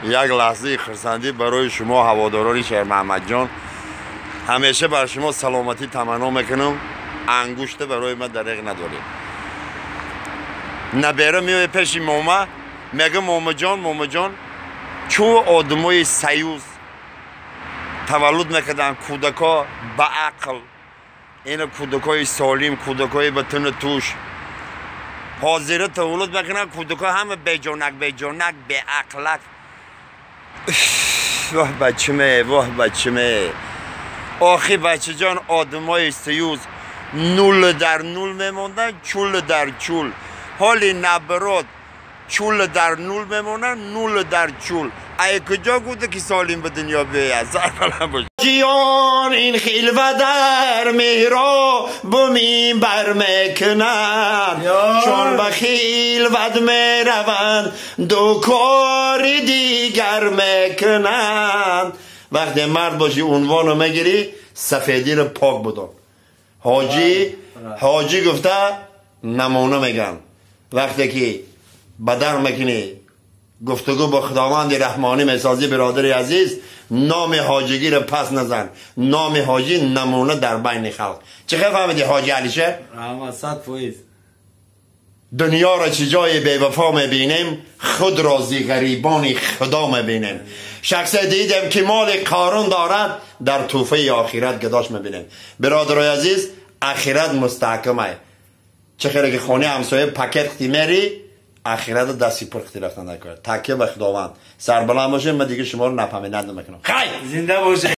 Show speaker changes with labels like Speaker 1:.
Speaker 1: Як лаҳзаи хурсандӣ барои шумо, ҳаводорони Шермуҳаммадҷон. Ҳамеша бар шумо саломатӣ таманно мекунам. Ангушта барои ман дареғ надоред. Набера меояд пеши мома, мега: «Момаҷон, момаҷон, чӯ одамои Союз таваллуд мекарданд, кӯдако ба ақл, ина кӯдакои солим, кӯдакои ба тину туш. Ҳозира таваллуд мекунанд, кӯдако ҳама беҷонак, беҷонак, беақлак. Воҳ, бачиме, воҳ, бачиме». Охи, бачаҷон, одамои Союз нул дар нул мемонданд, чул дар чул. Ҳоли наоборот, чул дар нул мемонанд, нул дар чул. Ай куҷо гуфта ки солим ба дунё биёяд? Сарбаланд бош. Ҷиён ин хилва дар меҳробу минбар мекунанд, чун ба хилват мераванд, ду кори дигар мекунанд. Вақте мард бошӣ, унвоно мегирӣ, сафедиро пок будон. Ҳоҷӣ, ҳоҷӣ гуфта намуна мегӯянд. Вақте ки бадар мекунӣ, гуфтугӯ бо Худованди Раҳмонӣ месозӣ, бародари азиз, номи ҳоҷигиро пас назан. Номи ҳоҷӣ намуна дар байни халқ. Чӣ хел фаҳмидӣ, ҳоҷи Алишер?
Speaker 2: Раҳмат, 100%.
Speaker 1: Дунёро чӣ ҷои бевафо мебинем, худро зи ғарибони Худо мебинем. Шахсе дидем, ки моли Қорун дорад, дар тӯҳфаи охират гадош мебинем. Бародарои азиз, ахират мустаҳкамай. Чӣ хеле ки хонаи ҳамсоя пакет хти мери, ахирата дасти пур хти рафтан накунад. Такя ба Худованд, сарбаланд бошем. Ман дига шуморо напоминать намекунам. Хай.
Speaker 2: Зинда бошед.